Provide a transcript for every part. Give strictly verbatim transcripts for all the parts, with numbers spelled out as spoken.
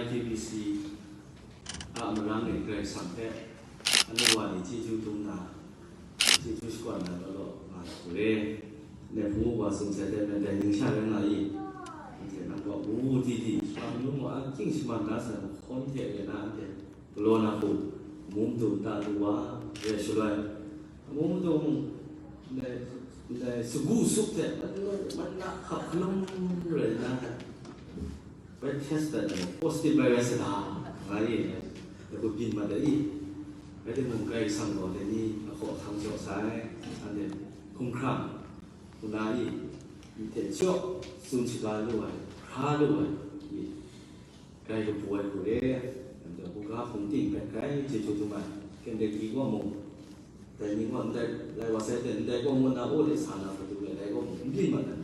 I T B C a marang e Karai Kasang hpe anu wa ni chyeju dum na, chyeju shakawn na law law nga ai hku re. Ngai hpung wa tsun sai teng, dai ning sha rai nga i, anhte nang kaw wu di di, shawng lung wa, a kying shaman da sai, mahkawn hte re na anhte galaw na hku, mung dum ta lu wa, re shaloi, mung dum, ndai, ndai sagu sup hte, man na hkap hkalum rai na, bai test dat ai, positive bai rai sa da, nga i, dai hku byin mat ai i, rai timung, Karai Kasang gaw dai ni ahkaw ahkang jaw sai, anhte hkumhkrang, hku na i, ndai hte jaw tsun shaga lu ai, hkra lu ai, i, grai kabu ai hku re, anhte buga hpung ting hpe grai chyeju dum ai, Kentucky kaw mung, dai ni kaw ndai, lai wa sai hte ndai kaw ngut na, o de sa na matu, dai kaw mung n byin mat ai.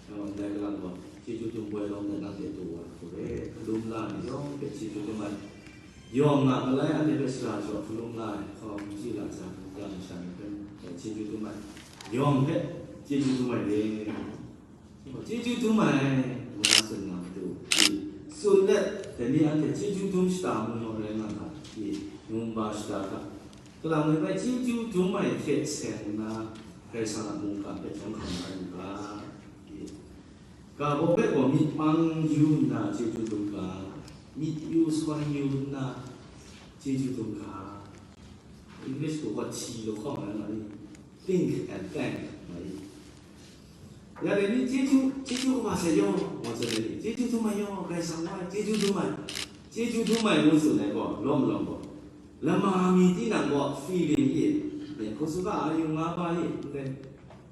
Nang ndai kalang gaw, chyeju dum ai lawng de nang de du wa hku re, hkalum la ni yawng hpe chyeju dum ai. Yawng nga malai anhte hpe sara jaw hkalum la ai, hkawm chyi la jang, ya masha ni hpe chyeju dum ai. Yawng hpe chyeju dum ai re. Chyeju dum ai, ngu na tsun nga matu, i, tsun let, dai ni anhte chyeju dum shata mu naw rai nga ga, i, ngu ba shata hta, kalang ni bai chyeju dum ai hte seng nna, Karai Kasang a mungkan hpe jawng hkam ai u ga, i, ga baw hpe gaw myit mang yu nna chyeju dum ga, myit yu sawn yu nna chyeju dum ga, English gaw what he lo hkawng ai nga ni, think and thank, nga i. Ya dai ni chyeju, chyeju kaba sai yaw, wa tsun ai ni, chyeju dum ai yaw, Karai Kasang wa, chyeju dum ai, chyeju dum ai ngu tsun ai gaw, lawm lawm gaw, lama mi tinang gaw feeling i, ne, hku suga a yu nga ba i, ndai,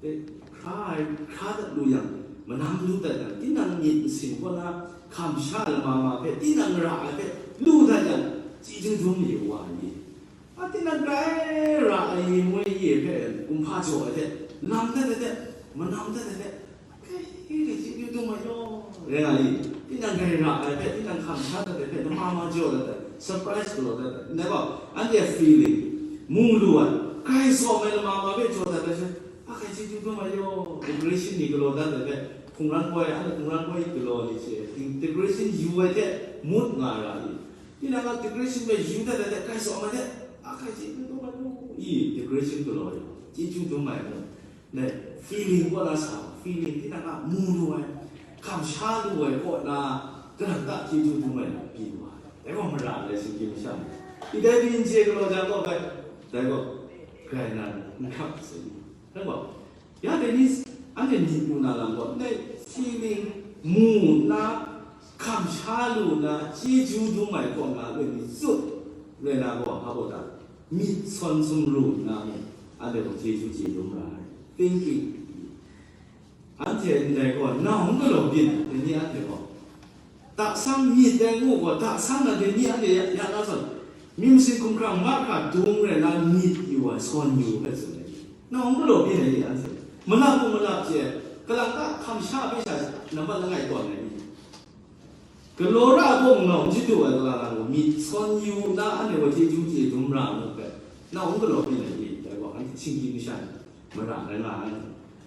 e, hkra ai, hkra dat lu yang, manam lu dat yang, tinang myit nsin kaw na, hkam sha lama ma hpe, tinang ra ai hpe, lu dat yang, chyeju dum mayu wa ai ni. A tinang grai ra ai, ngwi ye hpe kumhpa jaw ai hte, nam dat ai hte, manam dat ai hte, kai, kai, chyeju dum ai yaw, rai nga i, tinang grai ra ai hpe, tinang hkam sha dat ai hpe, lama ma jaw dat ai, surprise galaw dat ai, ndai gaw, anhte a feeling, mu lu ai, grai sawm ai lama ma hpe jaw dat ai hte, a kai, chyeju dum ai yaw, decoration ni galaw dat ai hpe, hkungran koi, anhte hkungran koi galaw ni hte, decoration yu ai hte, mut nga ra i, Tinang a decoration hpe yu dat ai hte, grai sawm ai hte, a hkai chyeju dum ai mu i, decoration galaw ai, chyeju dum ai mu. Dai feeling kaw na sa, feeling tinang a mu lu ai, hkam sha lu ai kaw na, kalang ta chyeju dum ai na byin wa ai. Dai gaw mara ai shinggyim masha ni. Ndai byin chye galaw jang gaw bai, dai gaw, grai na n hkap sai ni. Dai gaw, Ya dai ni, anhte myit mu na lam gaw, ndai feeling mu nna, hkam sha lu nna, chyeju dum ai kaw na, rai ni tsut, rai na gaw, hpa gaw ta, myit sawn sumru nna mung, anhte gaw chyeju chye dum ra ai. Thinking. Anhte ndai gaw, nau n galaw byin, dai ni anhte gaw, Daksang myit dai ngu gaw, daksang na dai ni anhte ya, ya na zawn, myit masin hkumhkrang mahkra dung rai na myit yu ai, sawn yu ai tsun ai. Nau n galaw byin ai ni anhte. Malap mung malap chye, kalang ta hkam sha hpe sha nambat langai tawn ai ni. Galaw ra ai hpawng nau n chyeju ai kalang nang gaw, myit sawn yu nna anhte gaw chyeju chye dum ra ai mu hpe, nau n galaw byin ai ni, dai gaw, anhte shinggyim masha ni. Mara rai nga ai.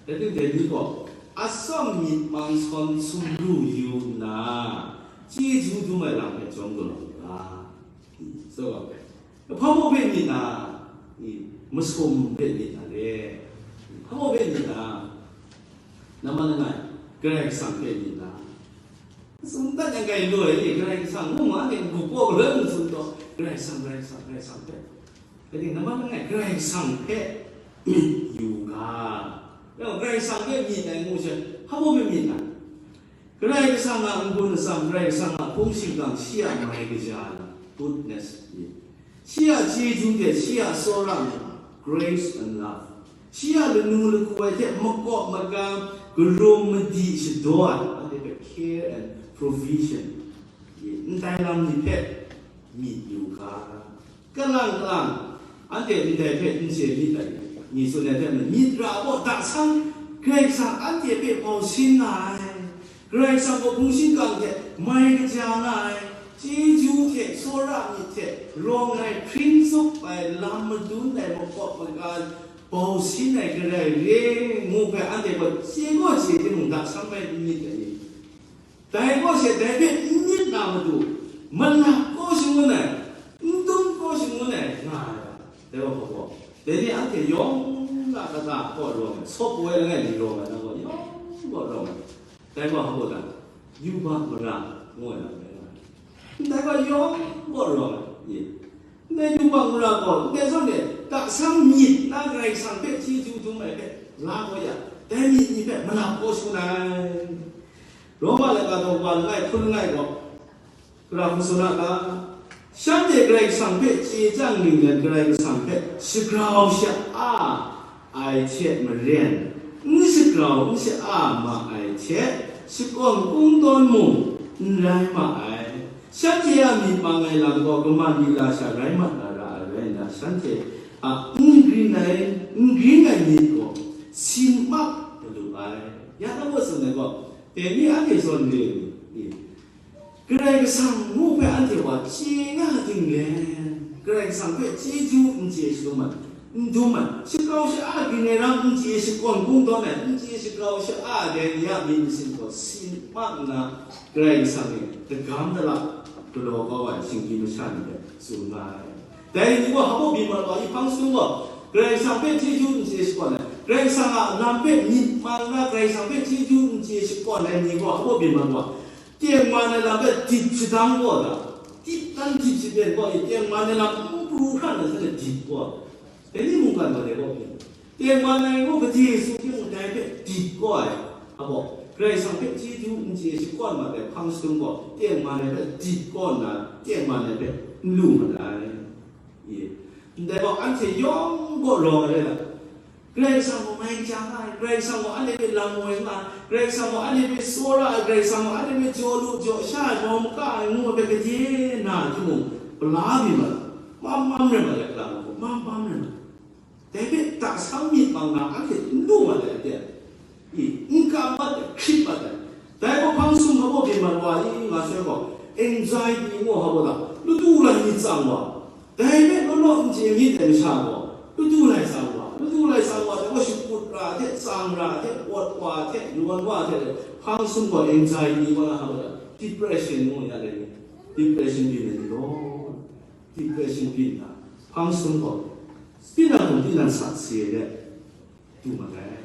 Dai ting dai ni gaw, atsawm myit mang sawn sumru yu nna, chyeju dum ai lam hpe jawm galaw u ga. So, hpa mung hpe myit na, masum hpe myit na le, hpa mung hpe myit na, namman langai, Karai Kasang hpe myit na, tsun dat yang grai loi, Karai Kasang, mung anhte n-gup gaw galoi n-tsun taw, Karai Kasang, Karai Kasang, Karai Kasang hpe. Kaning namman langai Karai Kasang hpe myit yu ga. Yawng Karai Kasang hpe myit ai ngu she, hpa mung hpe myit na? Karai Kasang a n-gun atsam, Karai Kasang a hpung shingkang, shi a mai kaja na, goodness, shi a chyeju hte shi a tsawra myit, grace and love, shi a lanu lahku ai hte makawp maga, karum madi shadaw ai, anhte hpe care and provision, ndai lam ni hpe myit yu ga. Kalang kalang, anhte ndai hpe n chye myit dai, ni tsun ai hte maren, myit ra gaw, daksang Karai Kasang anhte hpe bau sin nga ai, Karai Kasang gaw hpung shingkang hte mai kaja nga ai, chyeju hte tsawra myit hte rawng ai, hpring tsup ai, lam madun ai, makawp maga bau sin ai Karai re, ngu hpe anhte gaw chye gaw chye timung, daksang bai n myit ai ni? Dai gaw she, dai hpe n myit na matu, malap kaw shangun ai, n dum kaw shangun ai nga ai ga, dai wa hpa gaw, dai ni anhte yawng na kata kaw rawng ai, sawp ai langai ni rawng ai na gaw, yawng kaw rawng ai. Dai wa hpa gaw, yubak mara ngu ai lam rai nga ai. Ndai gaw yawng kaw rawng ai. Ndai yubak mara gaw, ndai zawn e, tasang myit na Karai Kasang hpe chyeju dum ai hpe la gaw ya, dai myit ni hpe malap kaw shangun ai. Roma laika daw wa langai hkun langai gaw, Hkra hku tsun a ta? Shanhte Karai Kasang hpe chye chyang ning let Karai Kasang hpe shagrau sha-a ai hte maren, n shagrau n sha-a ma ai hte, shakawn kungdawn mung n rai ma ai. Shanhte a myit mang ai lam gaw kaman lila sha rai mat na ra ai rai nna, shanhte a n grin ai, n grin ai myit gaw sin mak malu ai. Ya na mung tsun ai gaw, dai ni anhte zawn re ai ni? Karai Kasang ngu hpe anhte wa chye nga ting le, Karai Kasang hpe chyeju n chye shadum ai, n dum ai, shagrau sha-a ging ai ram n chye, shakawn kungdawn ai n chye, shagrau sha-a dai ni a myit masin gaw sin mak nna, Karai Kasang e dagam dala galaw kau ai shinggyim masha ni hpe tsun nga ai. Dai ni gaw hpa byin mat wa i hpang sung gaw, Karai Kasang hpe chyeju n chye shakawn ai, Karai Kasang a lam hpe myit mang nna, Karai Kasang hpe chyeju n chye shakawn ai ni gaw hpa byin mat wa, tengman ai lam hpe dip shadang gaw da, dip dan dip shapen gaw i, tengman ai lam n pru hkran ai sha dip gaw, dai ni mungkan gaw dai gaw hpyi, tengman ai ngu gade su timung dai hpe dip gaw ai, a gaw, Karai Kasang hpe chyeju n chye shakawn mat ai hpang sung gaw, tengman ai hpe dip kaw nna, tengman ai hpe n lu mat ai. I, ndai gaw anhte yawng gaw rawng ai rai na, Karai Kasang gaw mai kaja nga ai, Karai Kasang gaw anhte hpe lam woi nga ai, Karai Kasang gaw anhte hpe tsawra ai, Karai Kasang gaw anhte hpe jaw lu jaw sha ai, bawng maka ai ngu ai hpe gade na ai timung, pala mi mat, mam mam rai mat ai, kalang gaw mam mam rai mat. Dai hpe tasang myit mang na anhte n lu mat ai aten, i, n kam mat ai, hkrit mat ai. Dai gaw hpang sum hpa baw byin mat wa i, nga sai gaw, anxiety ngu hpa baw ta, latu lai myit tsang wa, dai hpe naw naw n chye myit ai masha gaw, latu lai tsang wa, latu lai tsang wa, dai gaw shakut ra hte, tsang ra hte, pawt wa hte, yawn wa hte, hpang sum gaw anxiety wa na hpa baw ta, depression ngu ya dai ni, depression byin ai ni gaw, depression byin na, hpang sum gaw, tinang hkum tinang sakse ai de, du mat ai.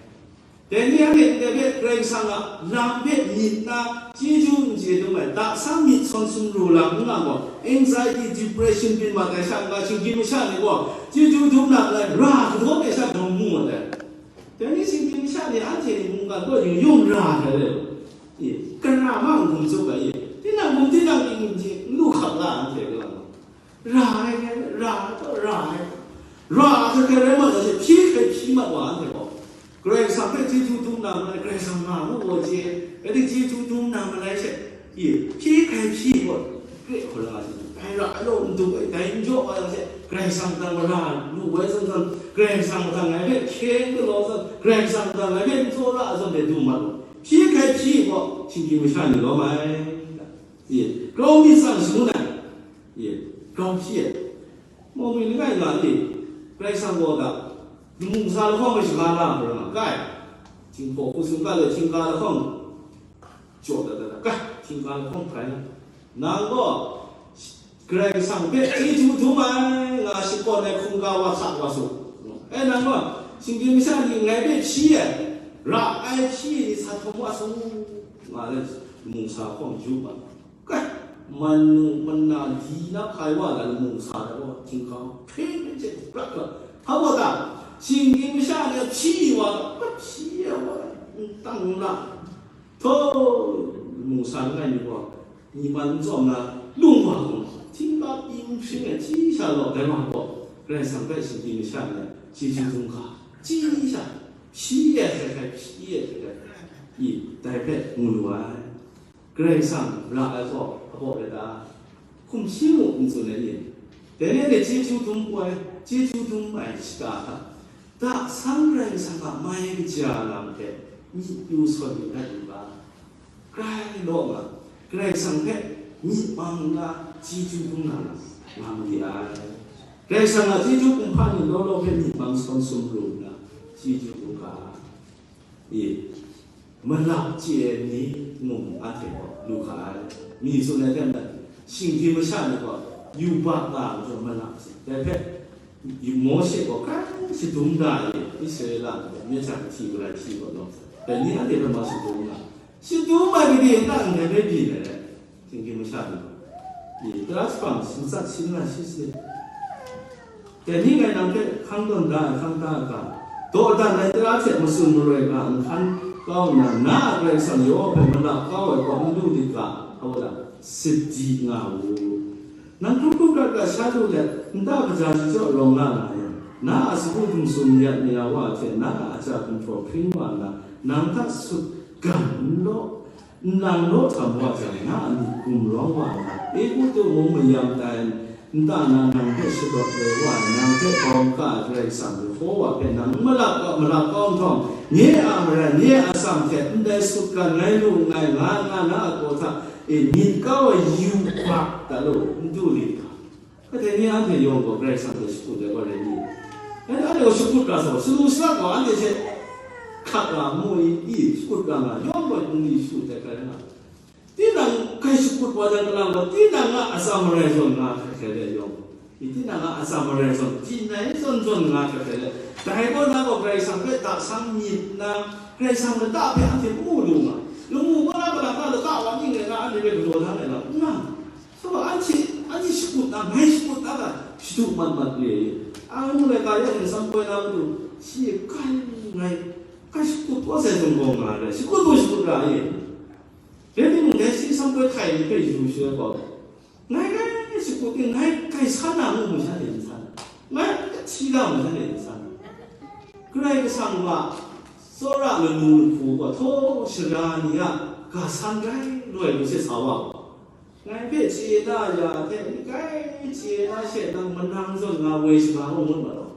Dai ni anhte ndai hpe Karai Kasang a lam hpe myit na chyeju n chye dum ai, tasang myit sawn sumru lam n nga gaw, anxiety, depression byin mat ai sha n ga, shinggyim masha ni gaw chyeju dum na malai, ra kadaw ai sha dawng mu mat ai. Dai ni shinggyim masha ni anhte mungkan gaw yung yung ra ai le, i, kara ma n hkum tsup ai, i, tinang hkum tinang ting n chye, n lu hkap la anhte gaw. Ra ai hte, ra ai hte, ra ai hte, ra ai hte hkrai rai mat ai hte, hpyi hkrai hpyi mat wa anhte gaw, Karai Kasang hpe chyeju dum na malai, Karai Kasang nga mu gaw chye, rai tim, chyeju dum na malai she, i, hpyi hkrai hpyi gaw, gre hkau la ai hte, dai ra ai law n dum ai, dai n jaw ai hte, Karai Kasang hta mara lu ai zawn zawn, Karai Kasang hta ngai hpe hkye n galaw zawn, Karai Kasang hta ngai hpe n tsawra ai zawn hte dum mat gaw, hpyi hkrai hpyi gaw, shinggyim masha ni lawm ai. Ye, grau myit tsang shangun ai. Ye, grau hpyi ai. Mawng mi langai nga e, Karai Kasang gaw ga, lamu kasa lahkawng hpe shaga la hkrum nga kai. Htinghpaw hku sumga le htingga lahkawng jaw dat dat ai, kai, htingga lahkawng hkrai na. Nang gaw Karai Kasang hpe chyeju dum ai nga shakawn ai hkungga wa hta wa su. E, nang gaw shinggyim masha ni ngai hpe hpyi ai, ra ai hpyi ai ni sa hkawm wa su, nga le, lamu kasa lahkawng yu ma. Kai, manu mana di na hkai wa na lamu kasa ai gaw, htingga hpe hpe hte prat ga. Hpa wa ta, shinggyim masha ni hpyi wa, hpyi ai wa, n tang la. Htaw, lamu kasa langai mi gaw, ni man n tsawm na, lung wa gaw, htingga byin hpring ai hti sha law, dai wa gaw, Karai Kasang hpe shinggyim masha ni chyeju dum ga, hti sha, hpyi ai hkrai hkrai, hpyi ai hkrai hkrai, i, dai hpe mu lu ai. Karai Kasang ra ai gaw hpa baw rai ta? Hkum shi mu n tsun ai ni? Dai ni anhte chyeju dum ai, chyeju dum ai shata hta, tasang Karai Kasang a mai kaja lam hte myit pru sawn myit dat yu ga. Grai law nga, Karai Kasang hpe myit mang nna chyeju dum na lam nga ma di ai. Karai Kasang a chyeju kumhpa ni law law hpe myit mang sawn sumru nna chyeju dum ga. I, malap chye ai ni mung anhte gaw lu hka ai. Mi tsun ai hte maren, Shinggyim masha ni gaw yubak nga ai majaw malak sai. Dai hpe, Mawshe gaw hkrai shadum da ai, Israela ni gaw myit hta kahti galai hti gaw lawm sai. Dai ni anhte hpe ma shadum nga, shadum ai gade n ta ndai hpe byin ai rai, shinggyim masha ni gaw. Tara shapang matsat sin nga shi se. Dai ni ngai nang hpe hkang tawn da ai hkang da ai ga, dawdan ai tara hte matsun maroi ga nhkan kau nna, na a Karai Kasang yaw hpe malak kau ai gaw n lu lit ga, a wa la, sadi nga u. Nang hkrum hkrum hkrat hkrat sha lu let, nta kaja shachyaw rawng la nga yang, na a sagu htum sum mayat maya wa hte na a aja gumhpraw hpring wa nna, nang hta sut gan n law, nlang law htam wa jang, na a myit gumrawng wa nna, Egutu mung mayam tai nta na nang hpe shadawt ai wa ai, nang hpe gawm ga ai Karai Kasang Yehowa hpe nang n malak kau, malak kau nhtawm, nye a maren, nye a atsam hte ndai sut gan ngai lu nngai, nga nna na a kaw hta e myit kau ai yubak dat law, n du lit ga. Kadai ni anhte yawng gaw Karai Kasang hte shakut ai gaw rai ni? Anhte gaw shakut ga sa, salu sarak gaw anhte hte hkrat ga mu i, i shakut ga nga, yawng gaw n ni shakut ai hkrai nga. Tinang hkrai shakut wa dan galang gaw, tinang a atsam marai zawn nga hkrai hkrai de yawng. I tinang a atsam marai zawn, tinai zawn zawn nga hkrai hkrai de. Dai gaw na gaw Karai Kasang hpe da sang myit na, Karai Kasang lata hpe anhte mu lu nga. Lamu gaw na galang na lata wa ning rai na, anhte hpe galaw da ai lam n nga. So, anhte, anhte shakut na, ngai shakut na ga, shadu mat mat re. Anhte laika ya hte sam koi na matu, shi kai ngai, kai shakut kau sai zunggaw nga re, shakut mung shakut ra ye. Rai timung, dai shi sam koi hkai ni hpe yu shi ai gaw, ngai, ngai shakut ni, ngai kai san na mu mu sha de n san, ngai kahti la mu sha de n san. Karai Kasang a tsawra lanu lahpu gaw, htaw shara ni a ga san rai loi lu she sa wa gaw, ngai hpe chye na ya hte n kai chye na she nang manang zawn nga woi shaga gaw ngut ma law.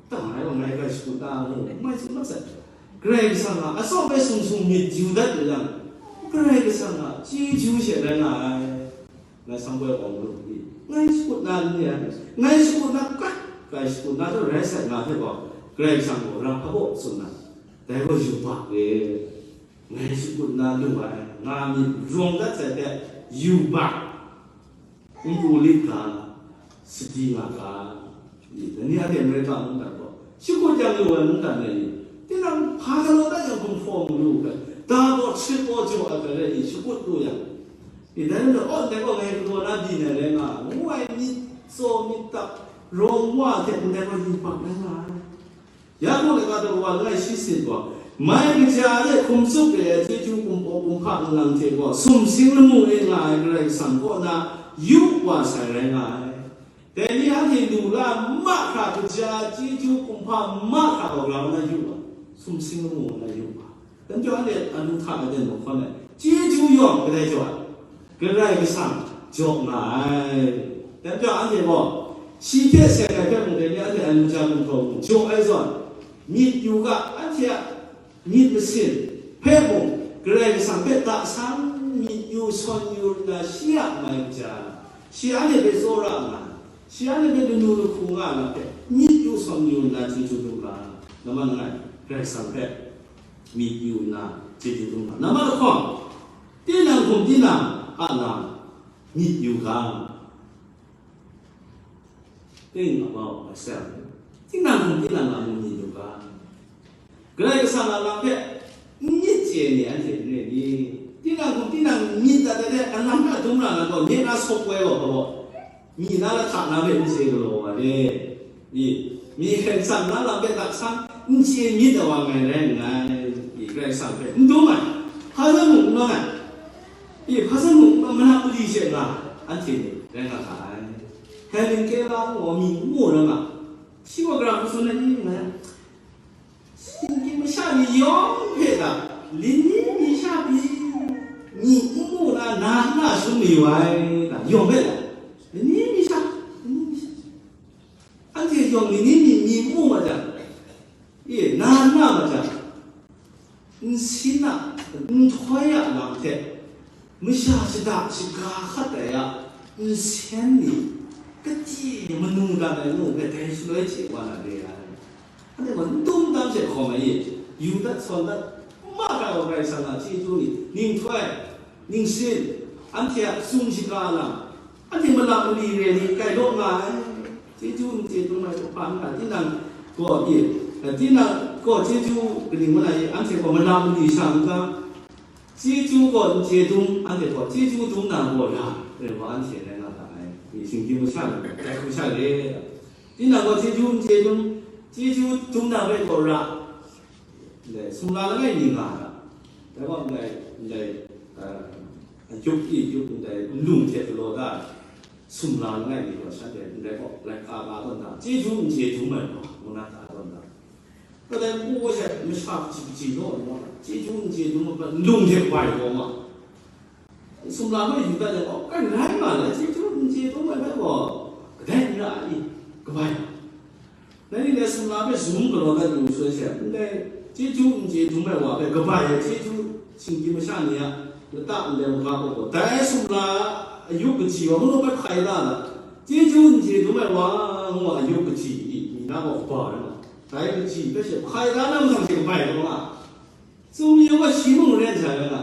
Dang ngai gaw ngai kai shakut na mu, n mai tsun mat sai. Karai Kasang a atsawm hpe sung sung myit yu dat lu yang, Karai Kasang a chyeju she rai nga ai. Ngai sang gaw awng lu ni, ngai shakut na ni ai, ngai shakut na kat, ngai shakut na zawn rai sai nga hte gaw, Karai Kasang gaw ra hpa baw tsun na, dai gaw yubak e. Ngai shakut na lu ai, nga myit rawng dat sai hte, yubak, n pru lit ga, sadi nga ga, i, dai ni a hte Amerika mungdan gaw, shakut yang lu ai mungdan rai ni, tinang hpa galaw dat yang hkum hpaw mu lu hpe, da gaw hkrit gaw jaw ai hpe rai ni, shakut lu yang, i, dai ni gaw, aw, ndai gaw ngai galaw na byin ai rai nga, ngu ai myit tsaw myit dak, rawng wa hte ndai gaw yubak rai nga ai. Yaku laika daw wa langai shi sin gaw, mai kaja de hkum tsup re ai chyeju kumhpaw kumhpa nlang hte gaw, sumsing lamu e nga ai Karai Kasang kaw na yu wa sai rai nga ai. Dai ni anhte lu la mahkra kaja chyeju kumhpa mahkra gaw grau na yu wa, sumsing lamu na yu wa. Dan jaw anhte anu hta aten mahkawn ai, chyeju yawng kadai jaw ai? Karai Kasang jaw nga ai. Dan jaw anhte gaw, shi hte seng ai hpe mung dai ni anhte anu ja gumhpraw mung jaw ai zawn, myit yu ga, anhte a myit masin hpe mung, Karai Kasang hpe da sang myit yu sawn yu nna shi a mai kaja, shi anhte hpe tsawra nga, shi anhte hpe lanu lahku nga ai lam hpe myit yu sawn yu nna chyeju dum ga, namman ngai Karai Kasang hpe myit yu nna chyeju dum ga. Namman lahkawng, tinang hkum tinang a lam myit yu ga. Think about myself. Tinang hkum tinang a lam myit yu ga. Karai Kasang a lam hpe n myit chye ni anhte n rai ni? Tinang hkum tinang myit dat ai hte, alam hta dum ra na gaw, nye na sawp ai gaw hpa gaw, myi na lahta na hpe n chye galaw ai. I, myi hkren san na lam hpe htak san n chye myit ai wa ngai rai nngai. I, Karai Kasang hpe n dum ai, hpa zawn mung n nawng ai. I, hpa zawn mung n nawng, manang mali she nga, anhte ni rai nga ga ai. Helen Keller ngu ai myi n mu na nga, shi gaw gara hku tsun ai ni nga, shinggyim masha ni yawng hpe ga, lani mi sha pyi, myi n mu na, na nna shangun mayu ai, ga, yawng hpe ga, lani mi sha, lani mi sha. Anhte yawng lani mi myi n mu ma jang, e, na nna ma jang, nsin a, nhtoi a lam hte, masha shada shaga hkat ai a nsen ni, kade manu dan ai ngu hpe dai shaloi hte wa na re ai. Anhte gaw n dum tam hte hkawm ai i, yu dat, sawn dat, mahkra wa Karai Kasang a chyeju ni, ninghtoi, ningsin, anhte a tsun shaga lam, Anhte malap mali re ni, kai law nga ai. Chyeju n chye dum ai hpa n ga, tinang gaw, e, tinang gaw chyeju kaning ngu na i, anhte gaw malap mali sha n ga, chyeju gaw n chye dum, anhte gaw chyeju dum na gaw ra, re gaw anhte rai nga ga ai. E, shinggyim masha ni, dai hku sha re. Tinang gaw chyeju n chye dum, chyeju dum na hpe gaw ra. Ndai sumla langai mi nga ai, dai gaw ndai, ndai, a, a yup i yup ndai nlung hte galaw da ai sumla langai mi gaw shanhte ndai gaw laika ka tawn da, chyeju n chye dum ai gaw, ngu na ka tawn da. Kadai npu gaw she masha kaji kaji law nna, chyeju n chye dum ai hpe nlung hte bai gaw ma. Sumla hpe yu dat yang, oh, kai rai nga le, chyeju n chye dum ai hpe gaw, kadai n ra ai, kabai. Nang ni dai sumla hpe sum galaw dat yu soi she, ndai chyeju n chye dum ai wa hpe kabai ai chyeju shinggyim masha ni a lata ndai maga gaw, dai sumla a yup kaji wa manu hpe hkai da na, chyeju n chye dum ai wa ngu a yup kaji i, mi na gaw kaba rai nga, dai kaji hpe she hkai da na mahtang she kabai gaw nga. Tsun mayu gaw shi mung ren sha ai nga,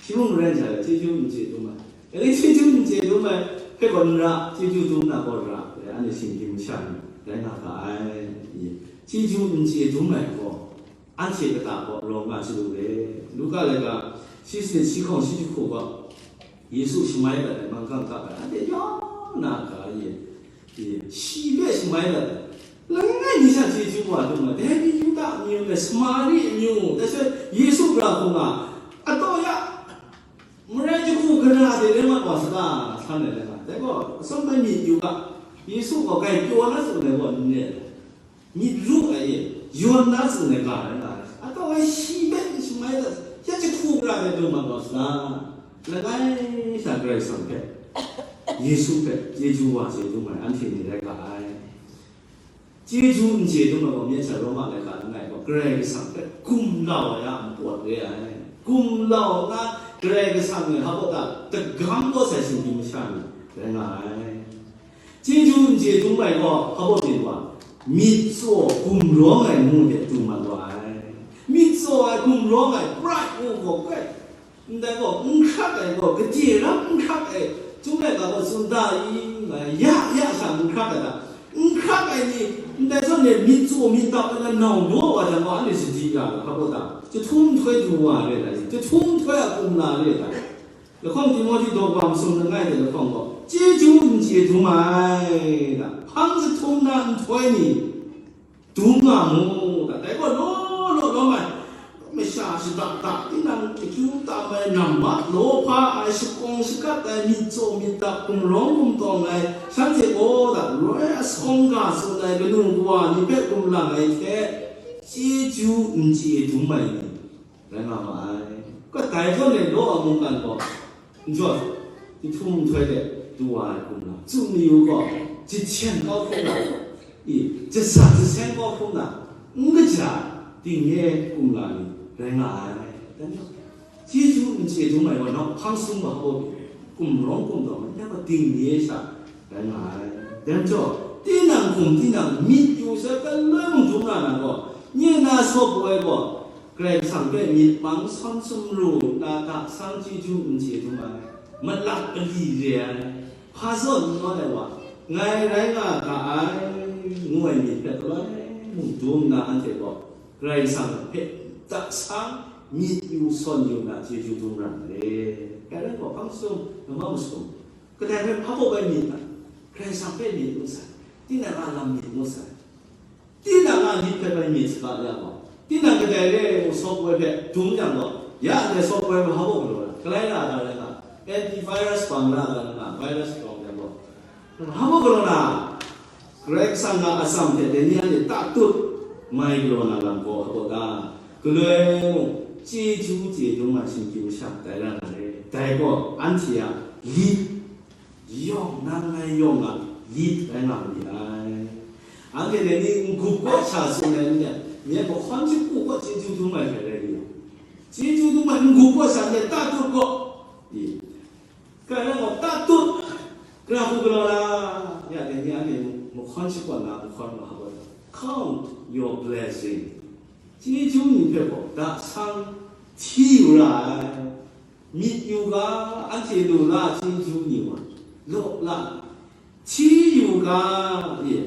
shi mung ren sha ai, chyeju n chye dum ai. Dai chyeju n chye dum ai hpe gaw n ra, chyeju dum na gaw ra, dai anhte shinggyim masha ni rai nga ga ai. Chyeju n chye dum ai gaw, anhte kata gaw rawng nga chyalu re. Luka laika shi sanit shi hkawng shi jahku gaw, Yesu shamai dat ai manggang kap ai, anhte yawng na ga ye, ye, shi hpe shamai dat ai. Langai ni sha chyeju wa dum ai, dai ni Yuda amyu, dai Samari amyu, dai sha Yesu gara hkung a, ataw ya, marai jahku gara de rai mat wa saga, san ai rai nga. Dai gaw, atsawm ai myit yu ga, Yesu gaw grai pyaw na tsun ai gaw n re ai. Myit ru ai e, yawn na tsun ai ga rai nga ai. Ataw ai shi hpe n shamai dat, ya jahku gara de dum mat wa saga, langai sha Karai Kasang hpe, Yesu hpe chyeju wa chye dum ai anhte ni rai ga ai. Chyeju n chye dum ai gaw, myit sha Roma laika langai gaw, Karai Kasang hpe gumlau ai a npawt re ai. Gumlau nna Karai Kasang e hpa ta tagam kau sai shinggyim masha ni rai nga ai. Chyeju n chye dum ai gaw, hpa myit wa, myit tsaw gumrawng ai ngu de du mat wa ai. Myit tsaw ai gumrawng ai, pride ngu gaw kai. Ndai gaw, n hkrak ai gaw, gade rap n hkrak ai, Chyum laika gaw tsun da i, ya, ya sha n hkrak ai ta? N hkrak ai ni, ndai zawn e myit tsaw myit dap ai na nau daw wa jang gaw, anhte sadi ya ga, hpa gaw ta? Jahtum nhtoi du wa re ai ta? Jahtum nhtoi a kumla re ai ta? Lahkawng Timohti daw wa masum langai de lahkawng gaw, chyeju n chye dum ai ta? Hpang jahtum na nhtoi ni, dum nga mu, dai gaw law law lawm ai, masha shada da, tinang akyu tam ai, namma law hpa ai, shakawng shakat ai, myit tsaw myit dap, gumrawng gumtawng ai, shanhte gaw da, roi asawng ga tsun ai, kanu kawa ni hpe gumlang ai hte, chyeju n chye dum ai ni rai nga ma ai. Kadai zawn e law a mungkan gaw, n jaw, jahtum nhtoi de du wa ai kumla, tsun mayu gaw, jahten kau hkrum na, i, jasa jaseng kau hkrum na, n kaja, dingnye kumla ni rai nga ai. Dan jaw, chyeju n chye dum ai wa nau hpang sum wa hpaw pyi, gumrawng gumtawng ai, ya gaw dingnye sha rai nga ai. Dan jaw, tinang hkum tinang myit yu sai, galoi mung dum na na gaw, nye na saw poi gaw, Karai Kasang hpe myit mang sawn sumru nna hta sang chyeju n chye dum ai, malap mali re ai, hpa zawn n nawn ai wa, ngai rai nga ga ai, ngu ai myit hpe galoi mung dum nna anhte gaw Karai Kasang hpe hta sang myit yu sawn yu nna chyeju dum ra ai. Dai rai gaw, hpang sum, namma masum, kadai hpe hpa baw bai myit ai, Karai Kasang hpe myit ngu sai, tinang a lam myit ngu sai. Tinang a lit hpe bai myit saga ya gaw, tinang kadai re ai saw poi hpe dum yang gaw, ya ndai saw poi hpe hpa baw galaw na, galai na ga rai nga, antivirus bang na ga rai nga, virus rawng yang gaw, hpa baw galaw na, Karai Kasang a atsam hte dai ni anhte tatut mai galaw na lam gaw hpa baw ta? Galoi mung, chyeju chye dum ai shinggyim masha tai ra na re. Dai gaw anhte a lit yawng, nang ngai yawng a lit rai nga ma ni ai. Anhte dai ni n-gup kaw sha tsun ai n-, nye mahkawn shagu kaw chyeju dum ai hte rai nga, chyeju dum ai n-gup kaw sha nye tatut gaw, i, kai rai gaw tatut, gara hku galaw na, ya dai ni anhte mahkawn shagu na mahkawn wa hpa gaw, count your blessing. Chyeju ni hpe gaw da sang hti yu ra ai. Myit yu ga, anhte lu la chyeju ni wa, Law la, hti yu ga, e,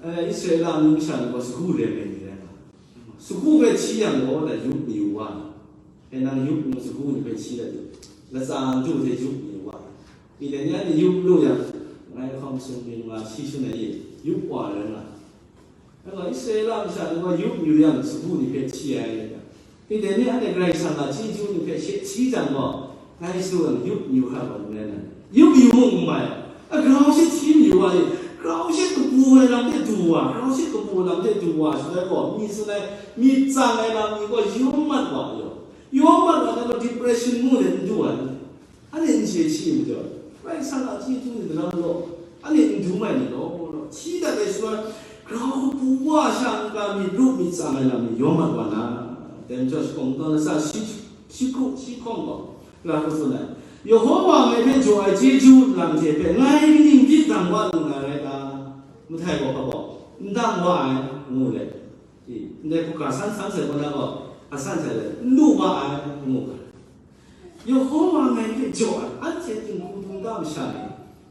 eh, Israela amyu masha ni gaw sagu lem ai ni rai nga, sagu hpe hti yang gaw, da yup mayu wa, e, nang yup ngu sagu ni hpe hti dat u, latsa ntu hte yup mayu wa, i dai ni anhte yup lu yang, ngai hkawm sung byin nga shi shun ai e, yup wa rai nga. Nang gaw Israela masha ni gaw yup yu yang, sagu ni hpe hti ai. Tinang ni anhte Karai Kasang a chyeju ni hpe she hti jang gaw, ngai su yang yup yu hkra gaw n rai nna, yup yu mung n mai. A grau she hti mayu wa e, grau she kabu ai lam de du wa, grau she kabu lam de du wa, shaloi gaw, mi tsun ai, myit tsang ai lam ni gaw yawm mat wa, yawm mat wa, nang gaw depression ngu let n du ai. Anhte n chye hti majaw, Karai Kasang a chyeju ni daram law, anhte n dum ai ni law, law, hti dat ai shaloi, grau kabu wa sha n-ga myit ru myit tsang ai lam ni yawm mat wa na, dai majaw shakawn kungdawn latsa shi, shi hku, shi hkawng gaw, la hku tsun ai, Yehova ngai hpe jaw ai chyeju nlang hte hpe ngai kaning di dang wa lu na rai ta? Mahtai gaw hpa gaw, n dang wa ai, ngu let, i, ndai hkungga san san sai gaw na gaw, a san sai let, n lu wa ai, ngu ga. Yehova ngai hpe jaw ai, anhte dinghku dum da masha ni,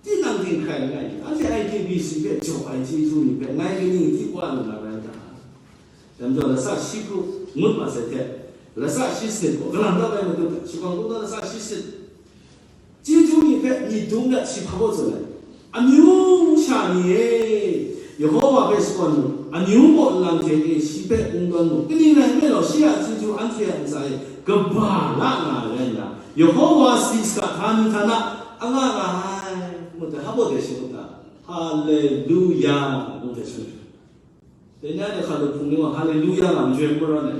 tinang dinghkai langai ni, anhte I T B C hpe jaw ai chyeju ni hpe ngai kaning di wa lu na rai ta? Dai majaw, latsa shi hku ngut masai hte, latsa shi sanit gaw, kalang kau ai matut hta, shakawn kungdawn latsa shi sanit, chyeju ni hpe myit dum dat shi hpa baw tsun ai. Amyu sha ni e, Yehova hpe shakawn mu, amyu kaw nlang hte e shi hpe kungdawn mu, kaning rai nme law, shi a chyeju anhte a ntsa e kaba la nga ai rai nna, Yehova sadi saga htani htana a nga nga ai, ngu hta, hpa baw dai shi ngu hta, Haleluya, ngu dai shi ngu hta. Dai ni a hta hkalup hpung ni gaw Haleluya nga majoi n marawn ai,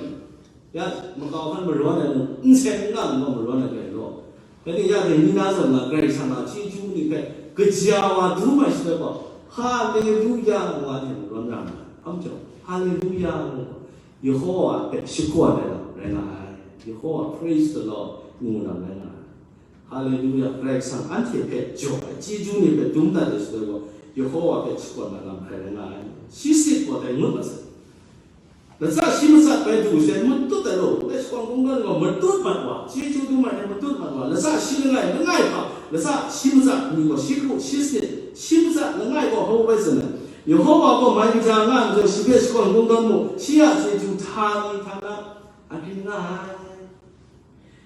ya makau hkan marawn ai mung, n seng n nga mung gaw marawn ai rai law. Dai ni ya dai ni na zawn nga Karai Kasang a chyeju ni hpe kaja wa dum ai shaloi gaw, Haleluya ngu wa hte marawn ra nga ai. Hpa majaw, Haleluya ngu gaw, Yehova hpe shakawn ai lam rai nga ai. Yehova, praise the Lord, ngu lam rai nga ai. Haleluya, Karai Kasang anhte hpe jaw ai chyeju ni hpe dum dat ai shaloi gaw, Yehova hpe shakawn ai lam hkrai rai nga ai. Shi sanit gaw dai ngut masai. Latsa shi matsat bai du sai, matut ai law, dai shakawn kungdawn gaw matut mat wa, chyeju dum ai hte matut mat wa, latsa shi langai, langai hpa, latsa shi matsat ni gaw shi hku, shi sanit, shi matsat langai gaw hpa bai tsun ai. Yehova gaw mai kaja nga ai majaw, shi hpe shakawn kungdawn mu, shi a chyeju htani htana agrin nga ai.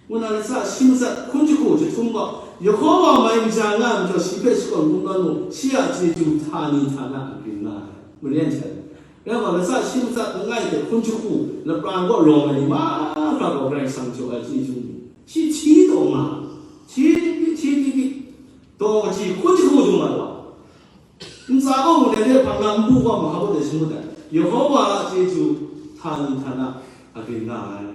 Ngu na latsa shi matsat hkun jahku jahtum gaw, Yehova mai kaja nga ai majaw, shi hpe shakawn kungdawn mu, shi a chyeju htani htana agrin nga ai. Maren hte, rai gaw, latsa shi matsat langai hte hkun jahku lapran kaw rawng ai ni mahkra gaw Karai Kasang jaw ai chyeju ni, shi hti taw nga, hti di, hti di, di, taw kaji hkun jahku dung ai wa, ntsa kaw ngu dai hte hpang na npu kaw mahkra kaw dai shi ngut ai, Yehova a chyeju htani htana agrin nga ai.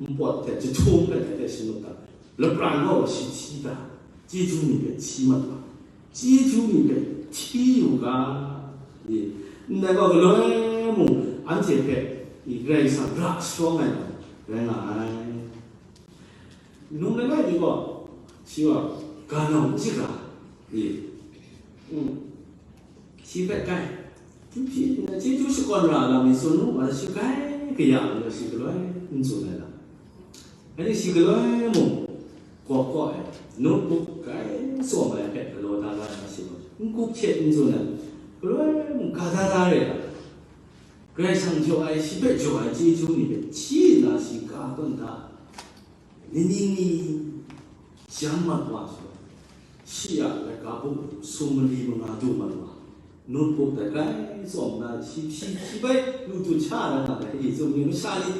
Npawt hte jahtum hpe dai hte shangun ta, lapran gaw shi hti ta, chyeju ni hpe hti mat wa, chyeju ni hpe hti yu ga, i, ndai gaw galoi mung anhte hpe i Karai Kasang ra sharawng ai lam rai nga ai. Num langai mi gaw, shi gaw ga nau n shaga, i, mm. Shi hpe kai, hpyi hpyi nna chyeju shakawn ra lam ni tsun u, wa shi kai kaya nna shi galoi n tsun ai lam. Anhte shi galoi mung gawp kaw ai, notebook kai tsawm ai hpe galaw da la ai shi gaw, n-gup hte n tsun ai, galoi mung ga da da re ai. Karai Kasang jaw ai, shi hpe jaw ai chyeju ni hpe hti nna shi ga tawn da. Ni ning ni jam mat wa shaloi, shi a laika buk sum mali manga du mat wa, notebook dai kai tsawm na, shi hpyi hpyi bai lu du hta na nga dai, e, tsun ni masha ni,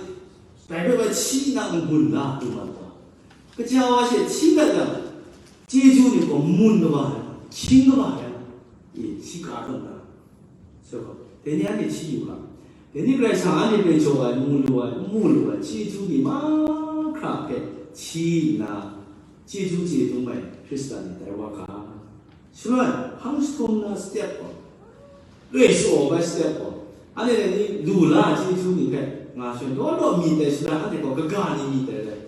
dai hpe bai hti na n-gun la du mat wa, kaja wa she hti dat yang, chyeju ni gaw mun kaba ai, hkying kaba ai, e, shi ga tawn na. So, dai ni anhte hti yu ga. Dai ni Karai Kasang anhte hpe jaw ai, mu lu ai, n mu lu ai, chyeju ni mahkra hpe hti nna, chyeju chye dum ai Hkristan ni tai wa ga. Shaloi, hpang jahtum na step gaw, loi shaw bai step gaw, anhte dai ni lu la ai chyeju ni hpe nga shaloi, law law myit ai shaloi, anhte gaw kaga ni myit ai rai.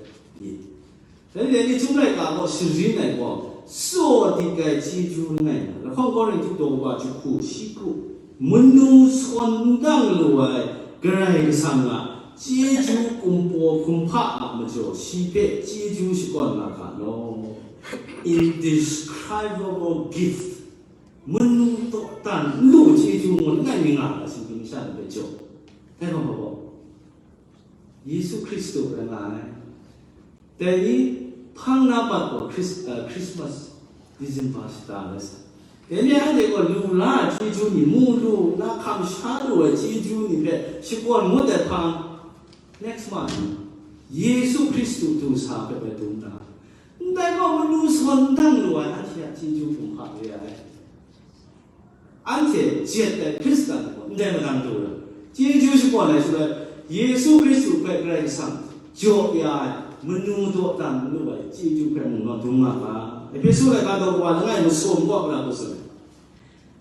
Dai ni dai ni Chyum laika gaw sharin ai gaw, tsaw dik ai chyeju langai na, lahkawng Korinhtu daw kaba jahku shi hku, manu sawn n dang lu ai Karai Kasang a chyeju kumhpaw kumhpa a majaw shi hpe chyeju shakawn nga ga law. indescribable gift, manu dawdan n lu chyeju ngut langai mi nga ai, singgyim masha ni hpe jaw. Dai gaw mabaw, Yesu Hkristu rai nga ai. Dai ni hpang na bat gaw Chris-, uh, Christmas, December shata rai sa. Dai ni anhte gaw lu la ai chyeju ni, mu lu na hkam sha lu ai chyeju ni hpe shakawn ngut ai hpang, next month, Yesu Hkristu du sa hpe bai dum na. Ndai gaw manu sawn dang lu ai anhte a chyeju hkum hpa re ai. Anhte jet ai Hkristan gaw ndai madang du ai. Chyeju shakawn ai shaloi, Yesu Hkristu hpe Karai Kasang jaw ya ai, manu dawdan lu ai chyeju hpe mung naw dum nga ga. Ehpesu laika daw kawa langai masum kaw pra hku tsun ai.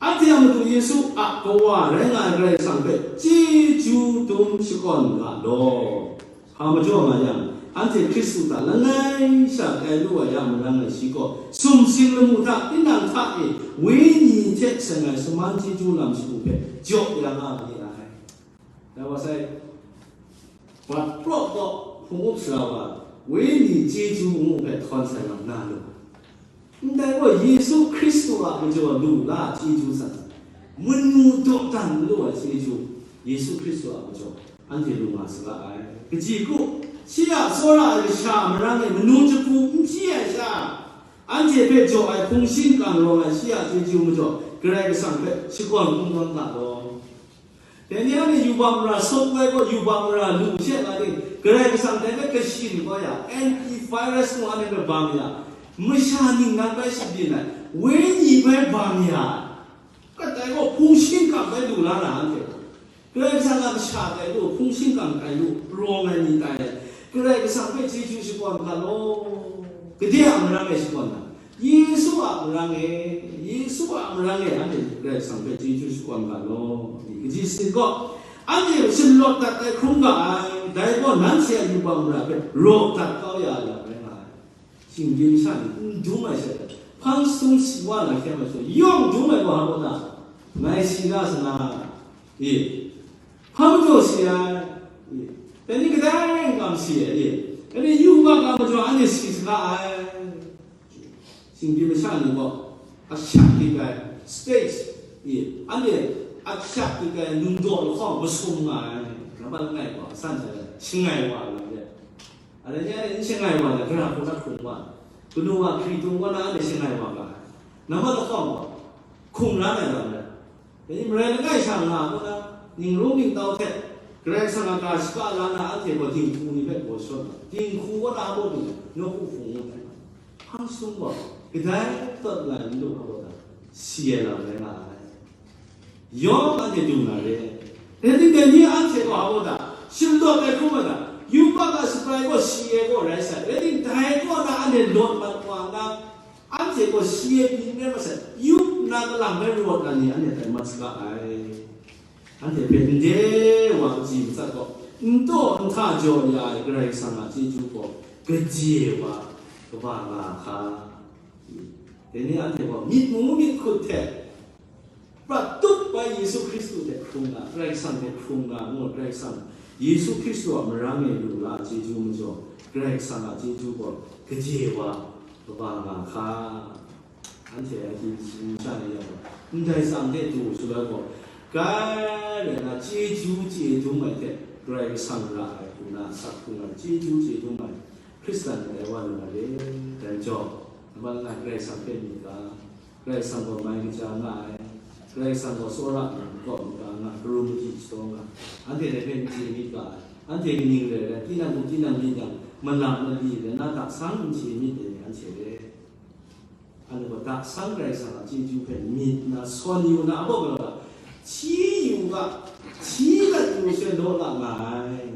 Anhte a Madu Yesu a Kawa rai nga ai Karai Kasang hpe chyeju dum shakawn ga law. Hpa majaw nga yang, anhte Hkristu hta langai sha tai lu ai ya marang ai shi gaw, sumsing lamu hta, tinang hta e, Wenyi hte seng ai saman chyeju lam shagu hpe jaw ya nga ma ni ai. Dai wa sai, bat praw kaw hpung up sara wa, Wenyi chyeju ngu hpe htawn sai lam na lu. Ndai gaw Yesu Hkristu a majaw lu la chyeju san, manu dawdan lu ai chyeju, Yesu Hkristu a majaw anhte lu nga saga ai. Kaji kru, shi a tsawra ai kasha a marang e manu jaku n hpyi ai sha, anhte hpe jaw ai hpung shingkang rawng ai shi a chyeju majaw, Karai Kasang hpe shakawn kungdawn ga law. Dai ni anhte yubak mara sawt ai gaw, yubak mara lu she nga di, Karai Kasang dai hpe kashin kau ya, antivirus mung anhte hpe bang ya, masha ningnan bai shabyin ai, wenyi bai bang ya, kadai gaw hpung shingkang bai lu la na anhte gaw. Karai Kasang a kasha tai lu, hpung shingkang tai lu, rawng ai ni tai ai, Karai Kasang hpe chyeju shakawn ga law. Gade a marang e shakawn ga, Yesu a marang e, Yesu a marang e anhte Karai Kasang hpe chyeju shakawn ga law. Kaji sin gaw, anhte shalawt dat ai hkrum ga ai, dai gaw nanhte a yubak mara hpe raw dat kau ya ai lam rai nga ai. Shingbyin sha ni n dum ai she, hpang sung si wa na hkyen ai she, yawng dum ai gaw hpa gaw ta, ngai si la sa na, e, hpa majaw si ai, e, dai ni kadai rai n kam si ai, e, dai ni yubak a majaw anhte si saga ai. Shingbyin masha ni gaw, a shak dik ai, stage, e, anhte a shak dik ai nungdaw lahkawng masum nga ai, nambat langai gaw, a san sha ai, shangai wa ai lam de. Anhte ni anhte n shangai wa ai, gara hku na hkrung wa ai. Kanu wa hkritung kaw na anhte shangai wa ga ai. Nambat lahkawng gaw, hkum ran ai lam de. Dai ni marai langai sha nga kaw na, ningrung ningtau hte, Karai Kasang a ga shaka la na anhte gaw dinghku ni hpe baw shawt nga, dinghku kaw na a baw du, nawku hpung ngu ai. Hpang sung gaw, kadai tawt lai n lu a baw ta, si ai lam rai nga ai. Yawng anhte dung na re. Rai timung, dai ni anhte gaw a baw ta, shim dawt ai hkrum ai ta, yubak a shapai gaw si ai gaw rai sai. Rai timung, dai kaw na anhte lawt mat wa nna, anhte gaw si ai pyi n rai masai, yup nna kalang rai rawt na ni anhte tai mat saga ai. Anhte hpe n de wa kaji matsat gaw, n taw n hta jaw ya ai Karai Kasang a chyeju gaw, kaje wa kaba nga hka. Dai ni anhte gaw myit mu myit hkut hte, prat tup bai Yesu Hkristu hte hkrung nga, Karai Kasang hte hkrung nga ngu, Karai Kasang, Yesu Hkristu a marang e lu la ai chyeju majaw, Karai Kasang a chyeju gaw kaje wa kaba nga hka. Anhte a hkying sha ni yang, ndai tsang de du shaloi gaw, kai rai na, chyeju chye dum ai hte Karai Kasang ra ai hku na sak hkrung ai, chyeju chye dum ai Hkristan ni dai wa lu na re, dai majaw, nambat langai Karai Kasang hpe myit ga, Karai Kasang gaw mai kaja nga ai, Karai Kasang gaw tsawra ai, kaw myit ga nga, karum kaji shadaw nga, anhte dai hpe n chye myit ga ai, anhte kaning rai rai, tinang hku tinang myit yang, malap mali rai na, hta sang n chye myit dai ni anhte re. Anhte gaw hta sang Karai Kasang a chyeju hpe myit nna, sawn yu na a baw galaw la, hti yu ga, hti lat yu she law la nga ai.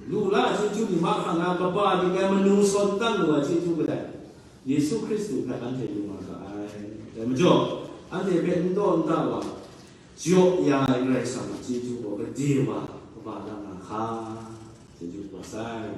Lu la ai chyeju ni mahkra na kaba dik ai manu sawn dang lu ai chyeju kadai, Yesu Hkristu hpe anhte lu nga ga ai. Dai majaw, anhte hpe n taw n ta wa, jaw ya ai Karai Kasang a chyeju gaw gade wa kaba da nga hka, chyeju kaba sai.